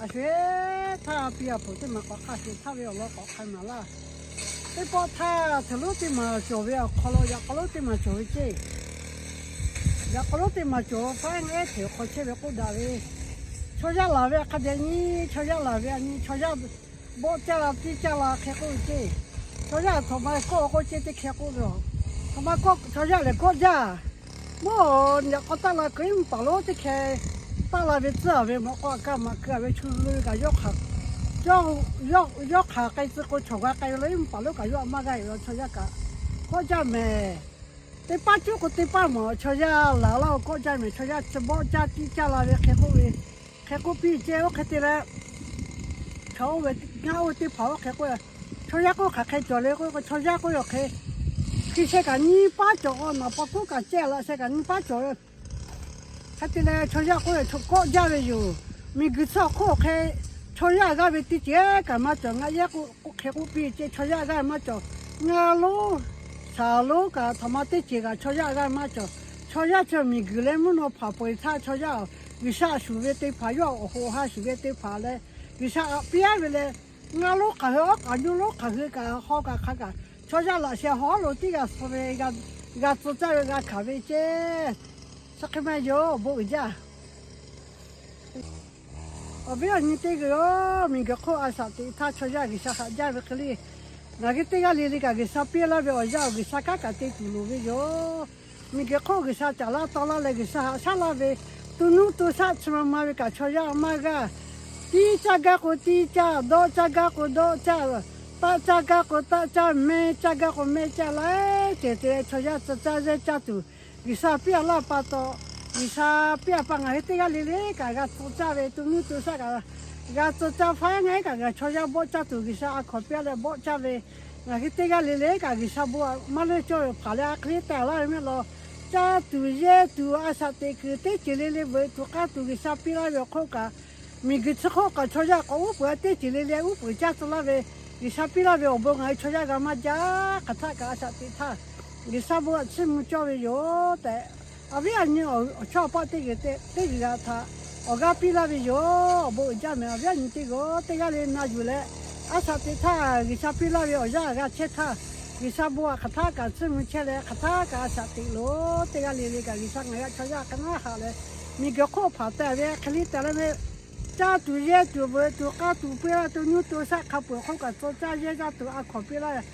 Aˬ sho-eˬ, htaˇ piˇ a poˬ teˇ maˬ k'awꞈ hk'a shuˍ htaˇ ve awˬ lawn k'awꞈ hk'a maˍ laˇ. Teˇ pawˆ htaˇ, htaꞈ lonˉ teˇ maˬ cawˬ ve awˬ hk'aw lo yaꞈ k'aw lonˉ teˇ maˬ cawˬ ve ceˇ. Yaꞈ k'aw lonˉ teˇ maˬ cawˬ, faˉ ngaˉ ehˉ hteꞈ awˬ hk'aw chehˇ ve k'oˆ daꞈ ve, chaw yaˇ laˬ ve a hk'a dehꞈ nyi, chaw yaˇ laˬ ve a nyi, chaw yaˇ bawˆ caˇ la tiˇ caˇ la hk'e k'oˆ ve ceˇ. Chaw yaˇ htaꞈ ma kawˆ k'oˆ ceˇ teˇ hkeh k'oˆ ve, htaꞈ ma kawˆ chaw yaˇ lehˬ kawˆ jaˇ. Mawˇ yaꞈ k'aw taˆ la kuiˬ iˉ mvuhˇ paˍ lonˉ teˇ hkeh taˆ la ve tcuhˉ a ve mawꞈ k'aw aꞈ kaˇ maꞈ keu a ve chu ve kaꞈ yawˇ hk'aˬ k'ai tcuh k'o, chawˬ g'a k'ai ve la iˉ mvuhˇ paˍ lonˉ kaꞈ yawˇ a maˇ g'aˇ yoˬ. Chaw yaˇ kaꞈ kawˆ jaˇ mehˍ. Teˇ paˉ cuˉ k'o teˇ paˉ mawˬ chaw yaˇ laˬ laˇ-o kawˆ jaˇ mehˍ. Chaw yaˇ chi bawˆ caˇ tiˇ caˇ la ve hk'e k'oˆ ve, hk'e k'oˆ piˇ ceˇ. Oˇ hk'e te leh, chaw oˇ ve ngaˇ oˇ ve teˇ hpaˍ oˇ hk'e k'oˆ, chaw yaˇ k'oˆ hk'aˬ hk'e cawˬ le k'oˆ k'o, chaw yaˇ k'oˆ ve awˬ hk'e, hk'e sheh kaꞈ nyiˇ paˉ cawˬ k'o, naˍ paw hkuˉ kaꞈ ceh laꞈ sheh kaꞈ nyiˇ paˉ cawˬ ve. Hk'e te leh chaw yaˇ k'oˆ ve, kawˆ jaˇ ve yoˬ. Miˬguiˬ chi awˬ hk'oˆ awˬ hk'e, chaw yaˇ g'aˇ ve teˇ ceuˬ kaꞈ maˇ cawˬ. Ngaˬ yehˉ k'oˆ hk'e k'oˆ piˇ ceˇ, chaw yaˇ g'aˇ maˇ cawˬ. Ngaˇ lonˉ shaˍ lonˉ kaꞈ htaꞈ ma teˇ ceuˬ kaꞈ chaw yaˇ g'aˇ maˇ cawˬ. Chaw yaˇ chi miˬguiˬ leh mvuhˇ naw hpaˍ peu-eˬ htaˇ chaw yaˇ G'uiˬsha shuˍ ve te hpaˍ, yawˇ awˬ hoꞈ ha shuˍ ve te hpaˍ leh, G'uiˬsha aꞈ piˇ-a ve leh, ngaˇ lonˉ hk'aˬ hui awˉ k'aꞈ nyiˇ lonˉ hk'aˬ hui kaꞈ haw kaꞈ hk'a kaꞈ, chaw yaˇ laꞈ sheh hawˉ lo tiˉ g'a suh ve, g'a tcuh caˇ ve g'a hkanˍ ve ceˇ. Chi hk'e maˇ heˆ yoˬ, awˬ bon uiˍ jaˇ. Awˬ viˉ awˬ nyi teˇ g'uiˬ-oˬ, miˬguiˬ hk'oˆ a shaꞈ teꞈ htaˇ chaw yaˇ G'uiˬsha haꞈ jaˇ ve hk'e le, ngaˬ hui teˇ g'aˇ le le kaꞈ G'uiˬsha piˇ laˇ ve awˬ yanˇ awˬ G'uiˬsha kanˉ kaꞈ te tuˬ loˍ ve yoˬ. Miˬguiˬ hk'oˆ G'uiˬsha caˍ laˇ taw laˇ leh G'uiˬsha haꞈ shaˉ laˇ ve, to nuˇ to shaˆ chi ma ma ve kaꞈ chaw yaˇ maˇ g'aˇ. Tiˇ caˇ gaˇ k'o tiˇ caˇ, dawˆ caˇ gaˇ k'o dawˆ caˇ, taˆ caˇ gaˇ k'o taˆ caˇ, mehˇ caˇ gaˇ k'o mehˇ caˇ, laiˉ ceuˬ te leh chaw yaˇ tcuh caˇ yehˇ caˇ tuˬ G'uiˬsha piˇ-a laˇ pa taw, G'uiˬsha piˇ-a pa ngaˬ hui teˇ g'aˇ le le kaꞈ g'a tcuh caˇ ve, to nuˇ to shaˆ kaꞈ g'a tcuh caˇ, faˉ ngaˉ ehˉ kaꞈ g'a chaw yaˇ bawˆ caˇ tuˬ G'uiˬsha a hkawnˍ piˇ-a leh bawˆ caˇ ve, ngaˬ hui teˇ g'aˇ le le kaꞈ G'uiˬsha bon maˇ leuˇ cawˇ ve hpaˍ leh a hk'e le tehˬ laˇ ve mehˆ law, caˇ tuˬ yehˇ tuˬ a shaꞈ teꞈ kuiˬ teˇ ceuˬ le le veuꞈ tuˬ k'aˇ tuˬ G'uiˬsha piˇ laˇ ve awˬ hk'oˆ kaꞈ, miˬguiˬ chi hk'oˆ kaꞈ chaw yaˇ k'awꞈ uˉ peunˍ-a teˇ ceuˬ le le uˉ peunˍ caˇ tcuh laˇ ve, G'uiˬsha piˇ laˇ ve awˬ bon ngaˬ hui chaw yaˇ g'a maˇ jaˇ. Hk'aˬ htaˆ kaꞈ a shaꞈ teꞈ htaˇ G'uiˬsha bon htaꞈ chiˇ mvuh cawˇ ve yoˬ tehꞈ, awˬ viˉ awˬ nyi awˬ chawˇ awˬ paˆ teˇ g'uiˬ teˇ g'uiˬ g'a htaꞈ awˬ g'aˇ piˇ laˇ ve yoˬ. Awˬ bon uiˍ jaˇ mehˍ. Awˬ viˉ awˬ nyi teˇ g'uiˬ teˇ g'aˇ le na yuˬ leh, a shaꞈ teꞈ htaˇ G'uiˬsha piˇ laˇ ve awˬ yanˇ g'a chehˇ htaˇ, G'uiˬsha bon htaꞈ hk'aˬ htaˆ kaꞈ chiˇ mvuh chehˇ leh hk'aˬ htaˆ kaꞈ a shaꞈ teꞈ loˬ. Teˇ g'aˇ le le kaꞈ G'uiˬsha ngaˬ hui a chaw yaˇ hk'a naˉ haꞈ leh, miˬguiˬ hk'oˆ hpaˍ tehꞈ ve hk'e le tehˬ leh ve, caˇ tuˬ yehˇ tuˬ veuꞈ tuˬ k'aˇ tuˬ piˇ laˇ, to nuˇ to shaˆ hk'a peu-eˬ hk'oˆ kaꞈ tcuh caˇ yehˇ caˇ tuˬ a hkawnˍ piˇ laˇ,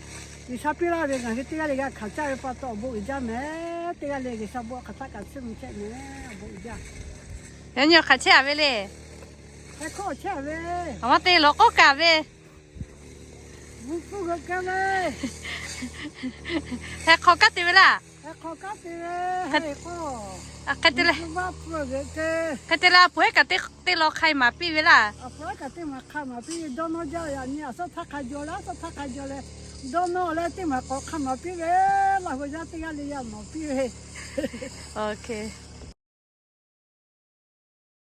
G'uiˬsha piˇ laˇ ve ngaˬ hui teˇ g'aˇ le g'a hkanˍ caˇ ve pa taw awˬ bon uiˍ jaˇ mehˍ. Teˇ g'aˇ le G'uiˬsha bon hk'aˬ htaˆ kaꞈ chiˇ mvuh chehˇ mehˍ. Awˬ bon uiˍ jaˇ. Yaꞈ nyi awˬ hk'aˬ chehˇ-a ve le. Hk'e hk'aw chehˇ-a ve, awˬ ma te lawˬ k'oˆ kaꞈ ve, mvuhˇ hpfuhˇ g'euꞈ keu le. Hk'e hk'aw kanˉ te ve laˇ. Hk'e hk'aw kanˉ te ve, hk'e te leh, hk'e te leh a poˬ ehˉ kaꞈ teˇ law hk'ai maˍ piˇ ve laˇ. A poˬ ehˉ kaꞈ teˇ maˬ hk'ai maˍ piˇ ve, dawˇ nawˇ jaˇ. Yaꞈ nyi a shaˉ htaˇ hk'a jaw leh, a shaˉ htaˇ hk'a jaw leh, dawˇ nawˇ leh teˇ maˬ k'awꞈ hk'ai maˍ piˇ ve, Laˇ huˍ yaˇ teˇ g'aˇ le yaˇ mawˬ piˇ ve.